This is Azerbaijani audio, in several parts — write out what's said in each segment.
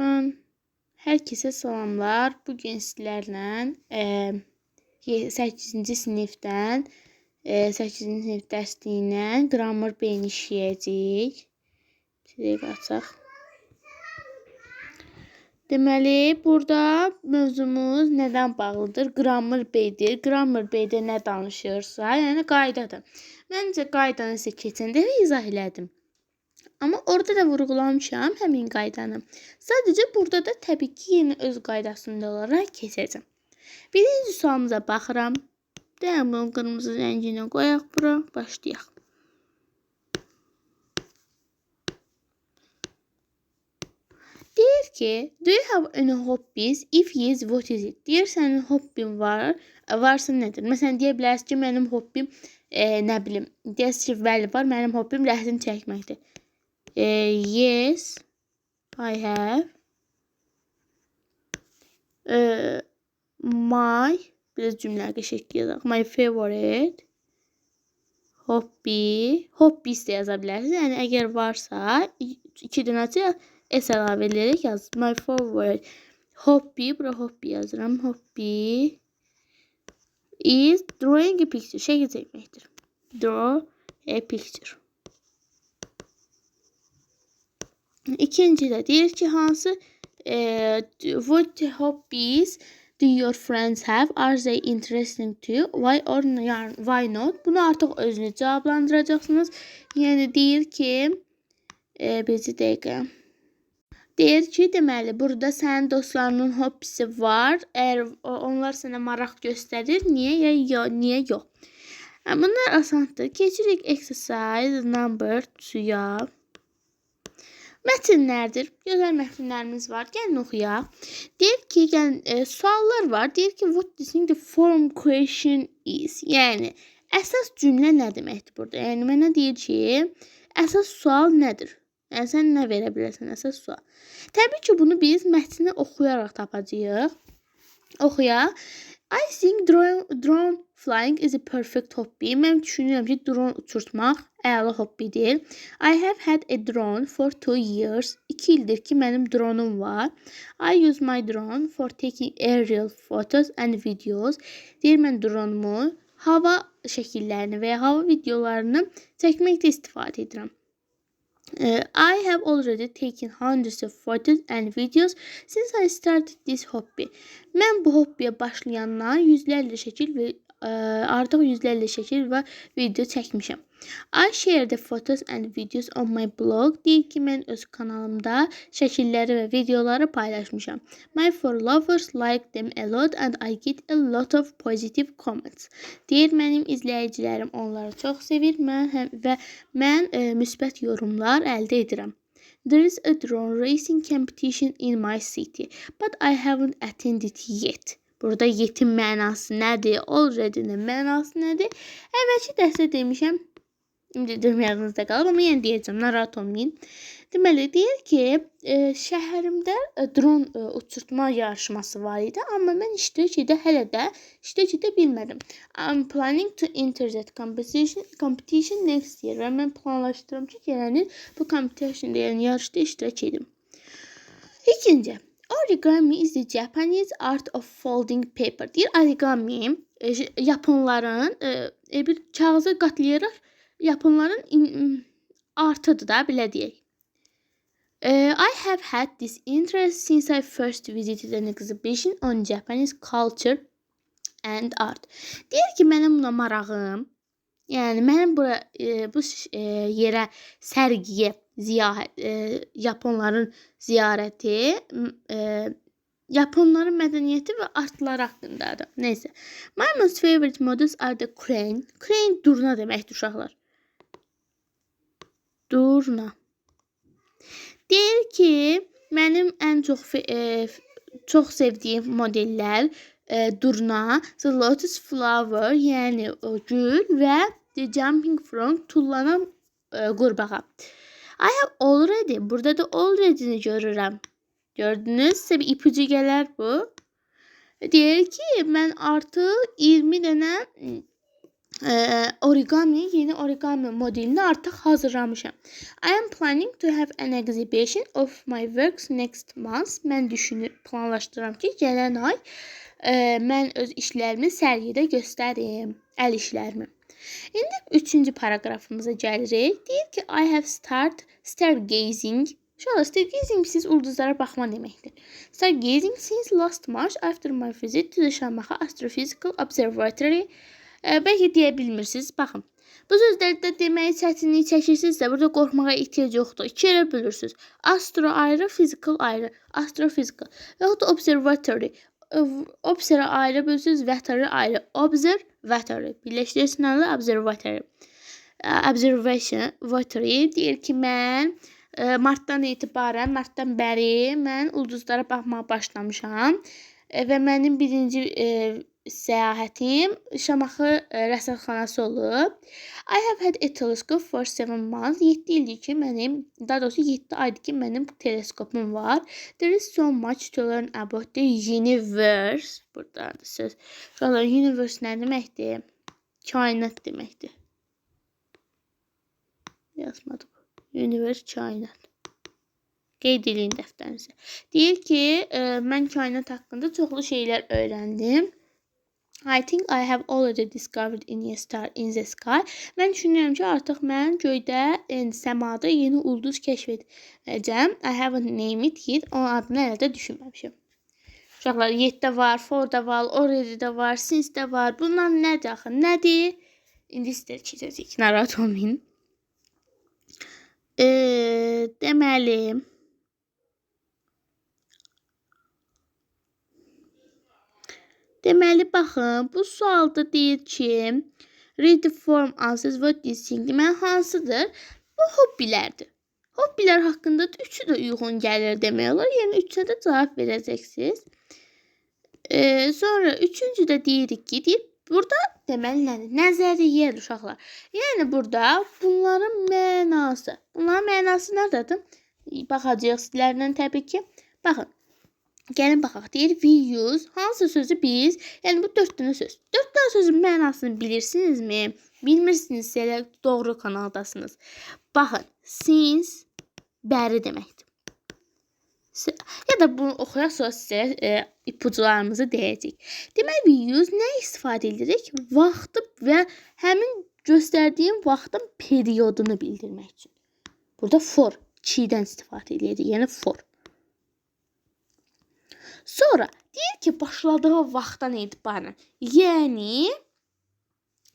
Hər kəsə salamlar. Bu gün sizlərlə 8-ci sinifdən 8-ci sinif dərsliyindən Grammar B-ni işləyəcəyik. Bir dəqiqə açaq. Deməli, burada mövzumuz nədən bağlıdır? Grammar B-dir. Grammar B-də nə danışırsa, yəni qaydadır. Məncə qaydanı sizə keçən dəfə izah elədim. Amma orada da vurğulamışam həmin qaydanı. Sadəcə burada da təbii ki, yenə öz qaydasında olaraq keçəcəm. Birinci sualımıza baxıram. Deyəm, bunu qırmızı rəngi ilə qoyaq bura, başlayaq. Deyir ki, do you have any hobbies? If yes, what is it? Deyir, sənin hobbin var, varsa nədir? Məsələn, deyə bilərsiniz ki, mənim hobbim, nə bilim, deyəsiniz ki, bəli var, mənim hobbim rəsm çəkməkdir. Yes, I have my, biraz cümlə qəşəng yazaq. My favorite hobby, hobbies də yaza bilərsiniz. Yəni əgər varsa, iki dənə S əlavə edərək yaz. My favorite hobby, bura hobby yazıram. Hobby is drawing a picture. Şəkil çəkməkdir. Draw a picture. İkinci də deyir ki, hansı what hobbies do your friends have? Are they interesting to you? Why or why not? Bunu artıq özünüz cavablandıracaqsınız. Yəni deyir ki, bir dəqiqə. Deyir ki, deməli, burada sənin dostlarının hobbisi var. Əgər onlar sənə maraq göstərir, niyə ya niyə yox? Bunlar asandır. Keçirik exercise number 2-ya. Mətnlərdir. Gözəl mətnlərimiz var. Gəlin oxuyaq. Deyir ki, gəlin, suallar var. Deyir ki, what do you think the form question is? Yəni, əsas cümlə nə deməkdir burada? Yəni, mənə deyir ki, əsas sual nədir? Yəni, sən nə verə bilərsən əsas sual? Təbii ki, bunu biz mətni oxuyaraq tapacağıq. Oxuyaq. I think drone flying is a perfect hobby. Mən düşünürəm ki, drone uçurtmaq əla hobbidir. I have had a drone for 2 years. 2 ildir ki, mənim dronum var. I use my drone for taking aerial photos and videos. Deyir, mən dronumu hava şəkillərini və ya hava videolarını çəkməkdə istifadə edirəm. I have already taken hundreds of photos and videos since I started this hobby. Mən bu hobbiyə başlayandan yüzlərlə şəkil və artıq yüzlərlə şəkil və video çəkmişəm. I share the photos and videos on my blog. Deyir ki, mən öz kanalımda şəkilləri və videoları paylaşmışam. My followers like them a lot and I get a lot of positive comments. Deyir, mənim izləyicilərim onları çox sevir, və mən müsbət yorumlar əldə edirəm. There is a drone racing competition in my city, but I haven't attended yet. Burada yetin mənası nədir? Already-nin mənası nədir? Əvvəlki dərsdə demişəm. İndi deyim, yadınızda qalıb, amma yenə deyəcəm, narahat olmayın. Deməli, deyir ki, şəhərimdə dron uçurtma yarışması var idi, amma mən iştirak edə hələ də iştirak edə bilmədim. I'm planning to enter that competition next year. Və mən planlaşdırıram ki, gələn il bu competition deyən yarışda iştirak edim. İkinci, origami is the Japanese art of folding paper. Deyir, origami, yaponların, bir kağızı qatlayaraq yaponların artıdır da, belə deyək. I have had this interest since I first visited an exhibition on Japanese culture and art. Deyir ki, mənim buna marağım, yəni mənim bura, bu yerə, sərgiyə, yaponların ziyarəti, yaponların mədəniyyəti və artları haqqındadır. Neysə. My most favorite models are the crane. Crane durna deməkdir uşaqlar. Durna. Deyir ki, mənim ən çox sevdiyim modellər, durna, the lotus flower, yəni o gül və the jumping frog, tullanan qurbağa. I have already, burada da already-ni görürəm. Gördünüz, sizə bir ipucu gələr bu. Deyir ki, mən artıq 20 dənə Origami, yeni origami modelini artıq hazırlamışam. I am planning to have an exhibition of my works next month. Mən düşünür, planlaşdırıram ki, gələn ay mən öz işlərimi sərgidə göstərim, əl işlərimi. İndi üçüncü paraqrafımıza gəlirik. Deyir ki, I have start stargazing. Uşaqlar, stargazing siz ulduzlara baxma deməkdir. Stargazing since last March after my visit to the Şamaxı Astrophysical Observatory. Bəlkə deyə bilmirsiniz. Baxın. Bu sözlərdə deməyi çətinlik çəkirsinizsə, burada qorxmağa ehtiyac yoxdur. İki yerə bölürsünüz. Astro ayrı, physical ayrı. Astrophysical. Və yaxud da observatory. Observe ayrı bölürsünüz, vatory ayrı. Observatory. Birləşdirirsiniz, observatory. Observation, observatory deyir ki, mən martdan etibarən, martdan bəri mən ulduzlara baxmağa başlamışam. Və mənim birinci səyahətim Şamaxı rəsədxanası olub. I have had a telescope for 7 months. 7 ildir ki, mənim, daha doğrusu 7 aydır ki, mənim teleskopum var. There is so much to learn about the universe. Burada da söz. Uşaqlar, universe nə deməkdir? Kainat deməkdir. Yazmadım. Universe, kainat. Qeyd eləyin dəftərinizə. Deyir ki, mən kainat haqqında çoxlu şeylər öyrəndim. I think I have already discovered a new star in the sky. Mən düşünürəm ki, artıq mən göydə, yəni səmada yeni ulduz kəşf edəcəm. I haven't named it yet. Onun adını hələ də düşünməmişəm. Uşaqlar, yet-də var, for-da var, already-də var, since-də var. Bunlar nədir axı? Nədir? İndi sizə keçəcəyik. Narahat olmayın. Deməli, baxın, bu sualda deyir ki, read the form answers what you think. Deməli, hansıdır? Bu hobbilərdir. Hobbilər haqqında da üçü də uyğun gəlir demək olar. Yəni, üçünə də cavab verəcəksiniz. Sonra üçüncü də deyirik ki, deyir, burada deməli nədir? Nəzəriyyədir uşaqlar. Yəni, burada bunların mənası. Bunların mənası nədədir? Baxacağıq sizlərlə təbii ki. Baxın. Gəlin baxaq. Deyir, we use. Hansı sözü biz? Yəni, bu 4 dənə söz. 4 dənə sözün mənasını bilirsinizmi? Bilmirsinizsə, elə doğru kanaldasınız. Baxın, since bəri deməkdir. Ya da bunu oxuyaq, sonra sizə ipucularımızı deyəcək. Demək, we use nə istifadə edirik? Vaxtı və həmin göstərdiyim vaxtın periodunu bildirmək üçün. Burada for, ki-dən istifadə edirik. Yəni, for. Sonra deyir ki, başladığı vaxtdan etibarən, yəni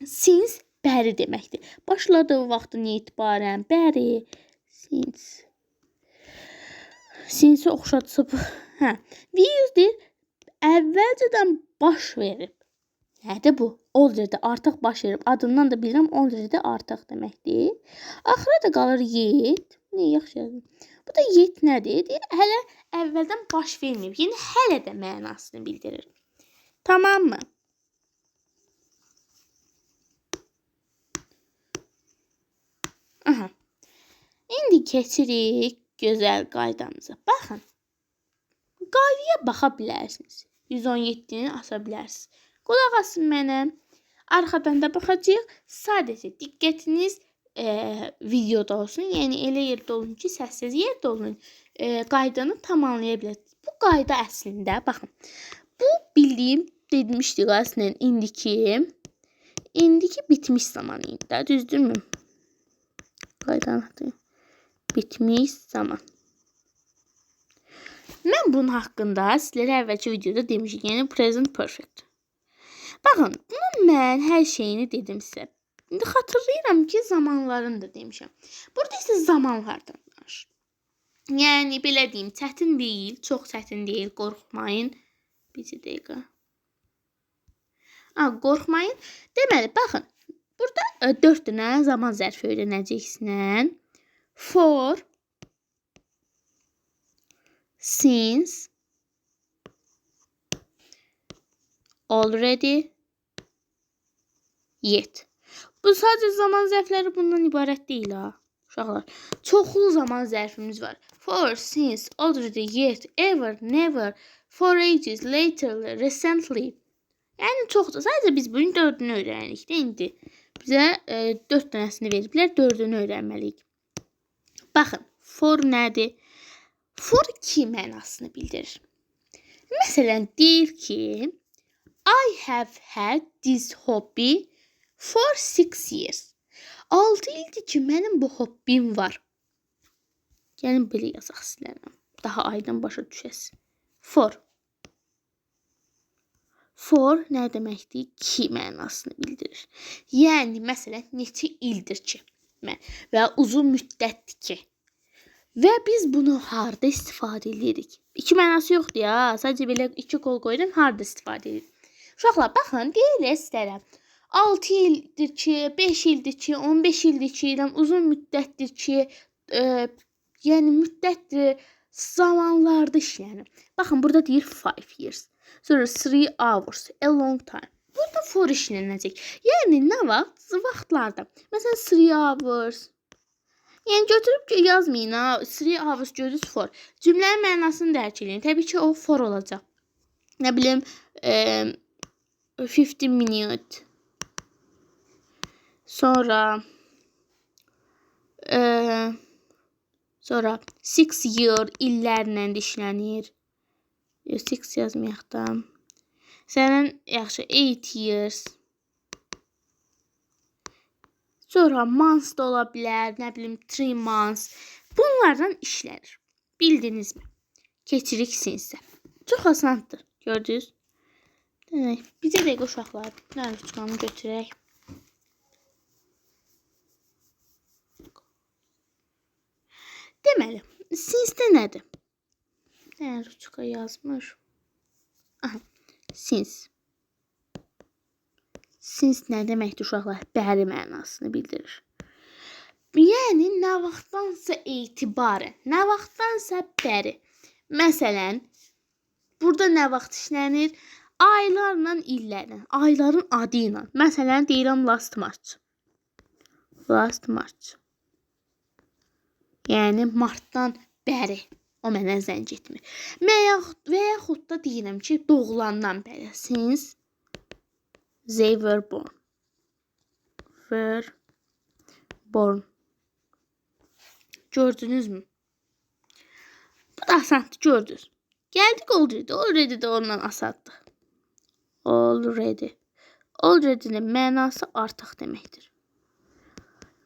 since bəri deməkdir. Başladığı vaxtdan etibarən bəri, since. Since-i oxşatsa bu. Hə. We use deyir, əvvəlcədən baş verib. Nədir bu? Already artıq baş verib. Adından da bilirəm, already artıq deməkdir. Axıra da qalır yet. Nə yaxşı yazdım. Bu da yet nədir? Deyir, hələ əvvəldən baş verməyib. Yəni, hələ də mənasını bildirir. Tamam mı? Aha. İndi keçirik gözəl qaydamıza. Baxın. Qaydaya baxa bilərsiniz. 117-ni asa bilərsiniz. Qulaq asın mənə. Arxadan da baxacağıq. Sadəcə diqqətiniz videoda olsun. Yəni, elə yerdə olun ki, səssiz yerdə olun. Qaydanı tam anlaya bilərsiniz. Bu qayda əslində, baxın, bu bildiyim, demişdik əslində indiki bitmiş zaman idi də, düzdürmü? Qaydanı hatırlayın. Bitmiş zaman. Mən bunun haqqında sizlərə əvvəlki videoda demişik, yəni present perfect. Baxın, bunu mən hər şeyini dedim sizə. İndi xatırlayıram ki, zamanlarını da demişəm. Burada isə zamanlardan danışır. Yəni, belə deyim, çətin deyil, çox çətin deyil, qorxmayın. Bir dəqiqə. Qorxmayın. Deməli, baxın, burada 4 dənə zaman zərfi öyrənəcəksiniz. For, since, already, yet. Bu sadəcə zaman zərfləri bundan ibarət deyil ha, uşaqlar. Çoxlu zaman zərfimiz var. For, since, already, yet, ever, never, for ages, later, recently. Yəni çoxdur. Sadəcə biz bunun 4-ünü öyrənirik də indi. Bizə 4 dənəsini veriblər, 4-ünü öyrənməliyik. Baxın, for nədir? For ki mənasını bildirir. Məsələn, deyir ki, I have had this hobby for 6 years. 6 ildir ki, mənim bu hobbim var. Gəlin belə yazaq sizlərlə. Daha aydın başa düşəsiniz. For. For nə deməkdir? Ki mənasını bildirir. Yəni, məsələn, neçə ildir ki mən və uzun müddətdir ki. Və biz bunu harda istifadə edirik? İki mənası yoxdur ya. Sadəcə belə iki qol qoyuram, harda istifadə edirik? Uşaqlar, baxın, deyirlər sizlərə. 6 ildir ki, 5 ildir ki, 15 ildir ki, uzun müddətdir ki, yəni müddətdir, zamanlarda işlənir. Baxın, burada deyir 5 years. Sonra 3 hours, a long time. Burada for işlənəcək. Yəni, nə vaxt? Vaxtlarda. Məsələn, 3 hours. Yəni, götürüb ki, yazmayın ha. 3 hours görürüz for. Cümlənin mənasını dərk eləyin. Təbii ki, o for olacaq. Nə bilim, 50 minute. Sonra 6 year illərlə də işlənir. 6 yazmayaq da. Sənin yaxşı 8 years. Sonra months da ola bilər, nə bilim 3 months. Bunlardan işlənir. Bildinizmi? Keçirik sinsə. Çox asandır. Gördünüz? Demək, bizə dəqiqə uşaqlar. Nə ruçkanı götürək. Deməli, since nədir? Nə ruçka yazmır. Aha, since. Since nə deməkdir uşaqlar? Bəri mənasını bildirir. Yəni, nə vaxtdansa etibarən, nə vaxtdansa bəri. Məsələn, burada nə vaxt işlənir? Aylarla, illərlə, ayların adı ilə. Məsələn, deyirəm last March. Last March. Yəni, martdan bəri o mənə zəng etmir. Və yaxud da deyirəm ki, doğulandan bəri. Since they were born. Were born. Gördünüzmü? Bu da asandır, gördünüz. Gəldik already. Already də ondan asandır. Already. Already-nin mənası artıq deməkdir.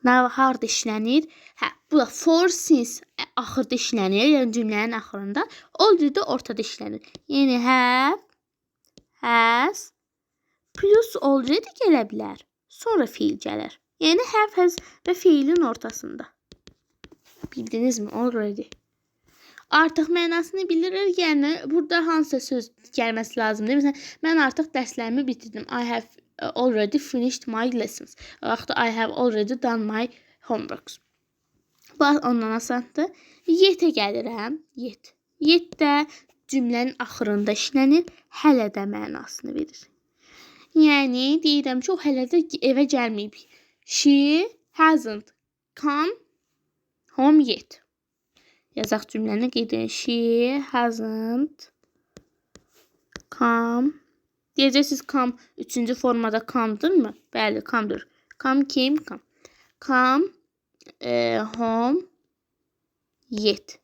Nə, harda işlənir? Hə, bu da for, since axırda işlənir, yəni cümlənin axırında. Already ortada işlənir. Yəni have, has, plus already gələ bilər. Sonra fiil gəlir. Yəni have, has və fiilin ortasında. Bildinizmi? Already. Artıq mənasını bildirir. Yəni burada hansısa söz gəlməsi lazımdır. Məsələn, mən artıq dərslərimi bitirdim. I have already finished my lessons. Vaxtı I have already done my homeworks. Bu ondan asandır. Yetə gəlirəm. Yet. Yet də cümlənin axırında işlənir. Hələ də mənasını verir. Yəni deyirəm ki, o hələ də evə gəlməyib. She hasn't come home yet. Yazaq cümləni qeyd edin. She hasn't come. Deyəcəksiniz come 3-cü formada come'dırmı? Bəli, come'dır. Come, came, come. Come home yet.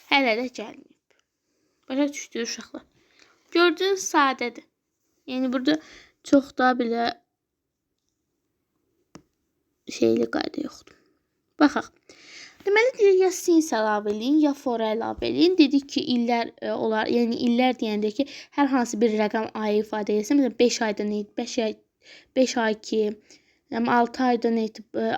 Hələ də gəlməyib. Başa düşdü uşaqlar. Gördüyünüz sadədir. Yəni burada çox da belə şeyli qayda yoxdur. Baxaq. Deməli deyir ya since əlavə eləyin, ya for əlavə eləyin. Dedik ki, illər olar, yəni illər deyəndə ki, hər hansı bir rəqəm ayı ifadə etsə, məsələn 5 aydan 5 ay ki, 6 aydan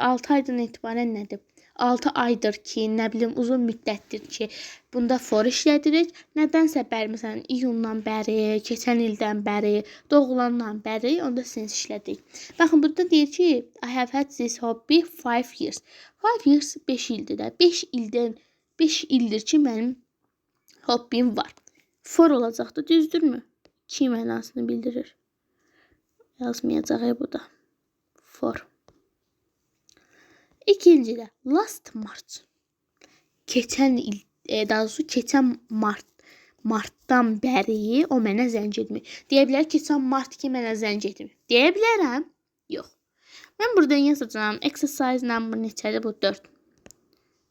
6 aydan etibarən nədir? 6 aydır ki, nə bilim uzun müddətdir ki, bunda for işlədirik. Nədənsə bəri, məsələn, iyundan bəri, keçən ildən bəri, doğulandan bəri onda since işlədik. Baxın, burada deyir ki, I have had this hobby 5 years. 5 years 5 ildir də. 5 ildən 5 ildir ki, mənim hobbim var. For olacaqdı, düzdürmü? 2 mənasını bildirir. Yazmayacaq bu da. For. İkinci də last March. Keçən il, daha doğrusu keçən mart. Martdan bəri o mənə zəng etmir. Deyə bilər ki, keçən mart ki mənə zəng etmir. Deyə bilərəm? Yox. Mən buradan yazacağam. Exercise number neçədir? Bu 4.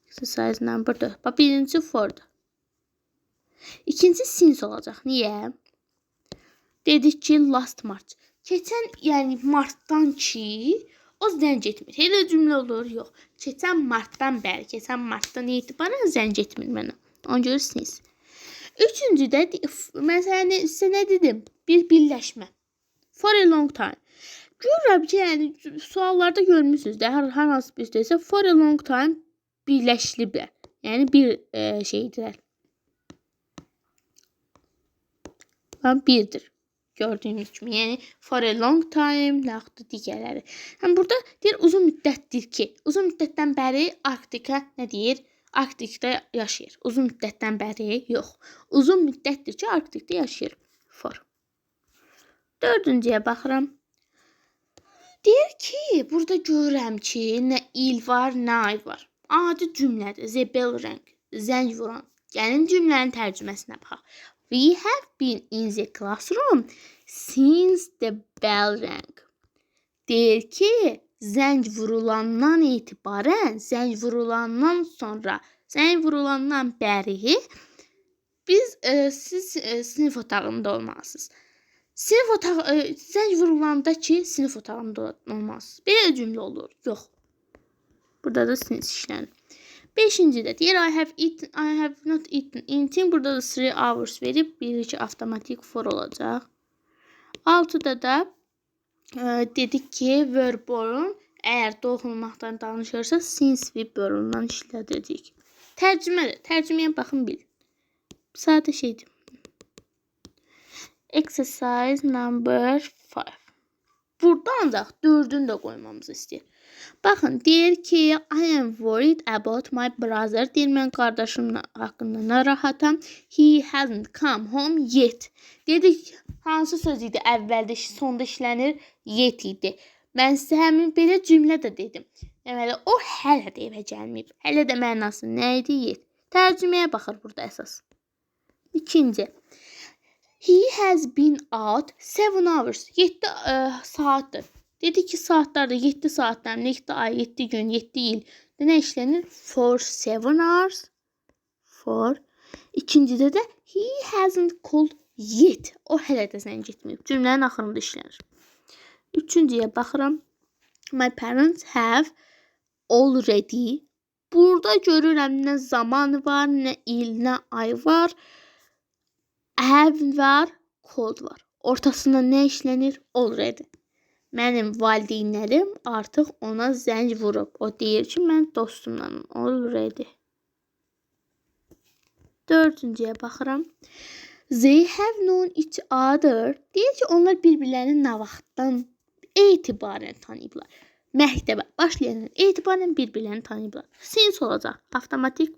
Exercise number 4. Bax, birinci for'dur. İkinci since olacaq. Niyə? Dedik ki, last March. Keçən, yəni martdan ki, o zəng etmir. Elə cümlə olur? Yox. Keçən martdan bəri, keçən martdan etibarən zəng etmir mənə. Ona görə since. Üçüncü də, məsələn, sizə nə dedim? Bir birləşmə. For a long time. Görürəm ki, yəni suallarda görmüsünüz də, hər hansı bir şeysə for a long time birləşiliblər. Yəni bir şeydirlər. Birdir. Gördüyünüz kimi. Yəni for a long time, yaxud da digərləri. Yəni burada deyir uzun müddətdir ki, uzun müddətdən bəri Arktika nə deyir? Arktikdə yaşayır. Uzun müddətdən bəri yox. Uzun müddətdir ki, Arktikdə yaşayır. For. Dördüncüyə baxıram. Deyir ki, burada görürəm ki, nə il var, nə ay var. Adi cümlədir. The bell rang. Zəng vuran. Gəlin cümlənin tərcüməsinə baxaq. We have been in the classroom since the bell rang. Deyir ki, zəng vurulandan etibarən, zəng vurulandan sonra, zəng vurulandan bəri biz siz sinif otağında olmalısınız. Sinif otağı zəng vurulanda ki, sinif otağında olmalısınız. Belə cümlə olur. Yox. Burada da since işlənir. Beşinci də deyir I have eaten, I have not eaten anything. Burada da 3 hours verib 1 2 avtomatik for olacaq. Altıda da dedik ki, were born əgər doğulmaqdan danışırsa since we born-dan işlədəcəyik. Tərcümədir. Tərcüməyə baxın bilin. Sadə şeydir. Exercise number 5. Burada ancaq 4-ünü də qoymamızı istəyir. Baxın, deyir ki, I am worried about my brother. Deyir, mən qardaşım haqqında narahatam. He hasn't come home yet. Dedik, hansı söz idi əvvəldə, sonda işlənir? Yet idi. Mən sizə həmin belə cümlə də dedim. Deməli, o hələ də evə gəlməyib. Hələ də mənası nə idi? Yet. Tərcüməyə baxır burada əsas. İkinci. He has been out 7 hours. 7 saatdir. Dedi ki, saatlarda 7 saatdən, 7 ay, 7 gün, 7 il. Nə işlənir? For 7 hours. For. İkincidə də he hasn't called yet. O hələ də zəng etməyib. Cümlənin axırında işlənir. Üçüncüyə baxıram. My parents have already. Burada görürəm nə zaman var, nə il, nə ay var. Have var, called var. Ortasında nə işlənir? Already. Mənim valideynlərim artıq ona zəng vurub. O deyir ki, mən dostumla already. Dördüncüyə baxıram. They have known each other. Deyir ki, onlar bir-birlərini nə vaxtdan etibarən tanıyıblar. Məktəbə başlayandan etibarən bir-birlərini tanıyıblar. Since olacaq. Avtomatik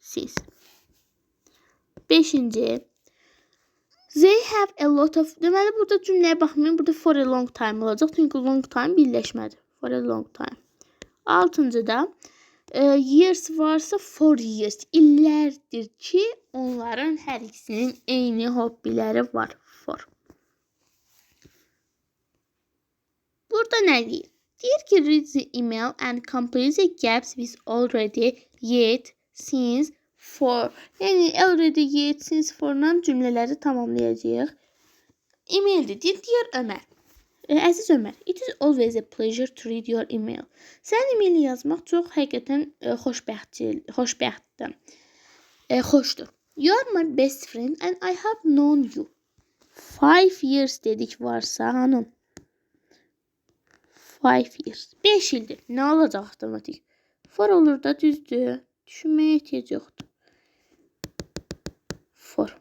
since. Beşinci. They have a lot of... Deməli, burada cümləyə baxmayın. Burada for a long time olacaq. Çünki long time birləşmədir. For a long time. Altıncıda years varsa for years. İllərdir ki, onların hər ikisinin eyni hobbiləri var. For. Burada nə deyir? Deyir ki, read the email and complete the gaps with already, yet, since, for. Yəni already, yet, since, for-la cümlələri tamamlayacağıq. E-maildir. Deyir, Dear Ömər. Əziz Ömər, it is always a pleasure to read your email. Sənin e-maili yazmaq çox həqiqətən xoşbəxtdir. Xoşdur. You are my best friend and I have known you. 5 years dedik varsa hanım. 5 years. 5 ildir. Nə olacaq avtomatik? For olur da düzdür. Düşünməyə ehtiyac yoxdur. For.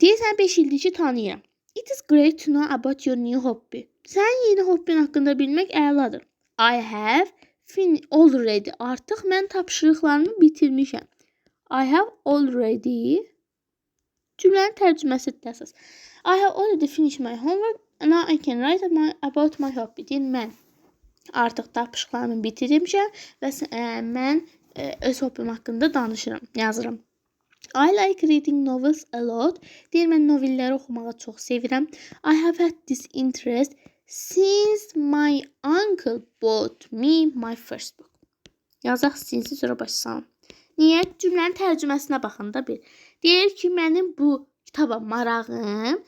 Deyirsən 5 ildir ki tanıyıram. It is great to know about your new hobby. Sənin yeni hobbin haqqında bilmək əladır. I have already. Artıq mən tapşırıqlarımı bitirmişəm. I have already. Cümlənin tərcüməsidir əsas. I have already finished my homework. Now I can write about my hobby. Deyir, mən artıq tapşırıqlarımı bitirmişəm və mən öz hobbim haqqında danışıram, yazıram. I like reading novels a lot. Deyir, mən novelləri oxumağı çox sevirəm. I have had this interest since my uncle bought me my first book. Yazaq since-i, sonra başlayalım. Niyə? Cümlənin tərcüməsinə baxın da bir. Deyir ki, mənim bu kitaba marağım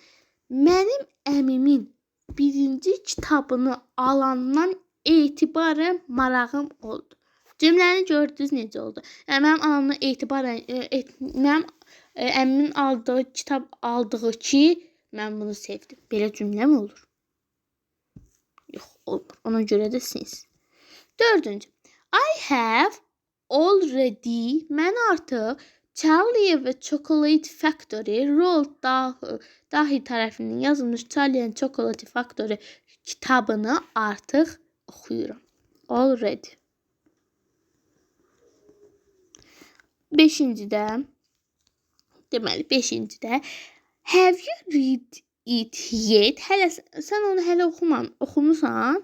mənim əmimin birinci kitabını alandan etibarən marağım oldu. Cümləni gördünüz necə oldu? Yəni mənim anamdan etibarən mənim əmimin aldığı kitab aldığı ki, mən bunu sevdim. Belə cümlə mi olur? Yox, olmur. Ona görə də since. Dördüncü. I have already, mən artıq Charlie və Chocolate Factory, Roald Dahl tərəfindən yazılmış Charlie and Chocolate Factory kitabını artıq oxuyuram. Already. Beşincidə, deməli, beşincidə have you read it yet? Hələ sən onu hələ oxumusan?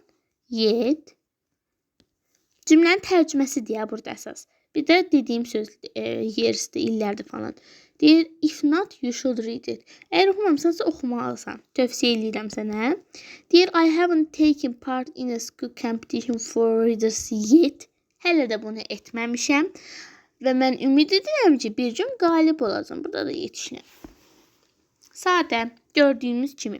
Yet. Cümlənin tərcüməsi deyə burada əsas. Bir də dediyim söz years'dir, illərdir falan. Deyir, if not, you should read it. Əgər oxumamısansa oxumalısan. Tövsiyə eləyirəm sənə. Deyir, I haven't taken part in a school competition for readers yet. Hələ də bunu etməmişəm. Və mən ümid edirəm ki, bir gün qalib olacağam. Burada da yetişirəm. Sadə, gördüyümüz kimi.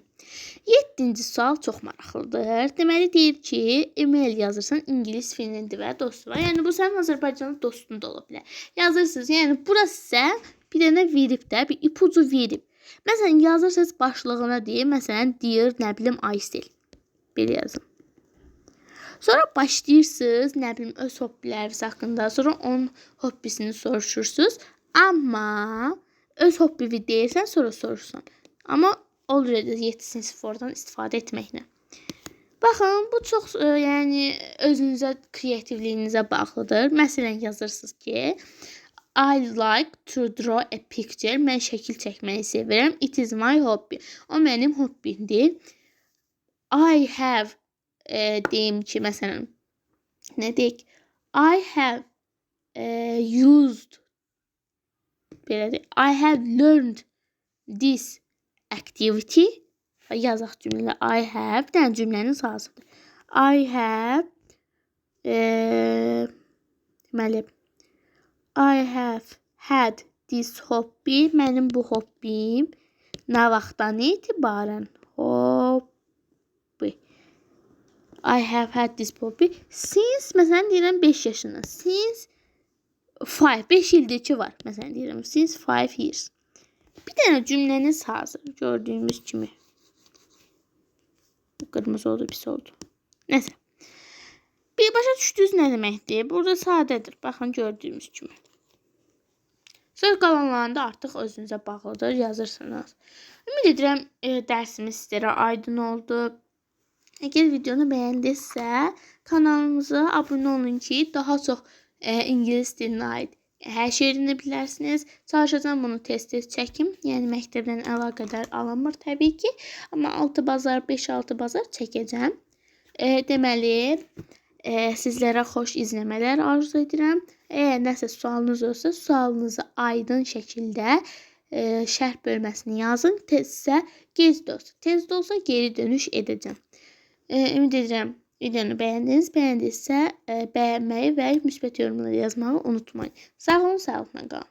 7-ci sual çox maraqlıdır. Deməli, deyir ki, e-mail yazırsan ingilis Finlandi və dostu var. Yəni, bu sənin Azərbaycanlı dostun da ola bilər. Yazırsınız, yəni, bura sizə bir dənə verib də, bir ipucu verib. Məsələn, yazırsınız başlığına deyir, məsələn, deyir, nə bilim, Aysel. Belə yazın. Sonra başlayırsınız, nə bilim, öz hobbiləriniz haqqında, sonra onun hobbisini soruşursunuz. Amma öz hobbini deyirsən, sonra soruşursan. Amma already 7-ci fordan istifadə etməklə. Baxın, bu çox, yəni özünüzə, kreativliyinizə bağlıdır. Məsələn, yazırsınız ki, I like to draw a picture. Mən şəkil çəkməyi sevirəm. It is my hobby. O mənim hobbimdir. I have, deyim ki, məsələn, nə deyək? I have used, belə deyək. I have learned this activity. Yazaq cümlələr. I have, bir dənə cümlənin sahəsidir. I have, deməli, I have had this hobby. Mənim bu hobbim nə vaxtdan etibarən? Hobby. I have had this hobby since, məsələn, deyirəm 5 yaşından. Since 5, 5 ildir ki var. Məsələn, deyirəm since 5 years. Bir dənə cümləniz hazır, gördüyümüz kimi. Bu qırmızı oldu, pis oldu. Nəsə. Bir başa düşdünüz nə deməkdir? Burada sadədir. Baxın, gördüyümüz kimi. Söz qalanlarında artıq özünüzə bağlıdır, yazırsınız. Ümid edirəm, dərsimiz sizlərə aydın oldu. Əgər videonu bəyəndinizsə, kanalımıza abunə olun ki, daha çox ingilis dilinə aid hər şey öyrənə bilərsiniz. Çalışacağam bunu tez-tez çəkim. Yəni məktəbdən əlaqədar alınmır təbii ki. Amma 6 bazar, 5-6 bazar çəkəcəm. Deməli, sizlərə xoş izləmələr arzu edirəm. Əgər nəsə sualınız olsa, sualınızı aydın şəkildə şərh bölməsini yazın. Tezsə, gec də olsa, tez də olsa geri dönüş edəcəm. Ümid edirəm videonu bəyəndiniz. Bəyəndinizsə, bəyənməyi və müsbət yorumlar yazmağı unutmayın. Sağ olun, sağlıqla qalın.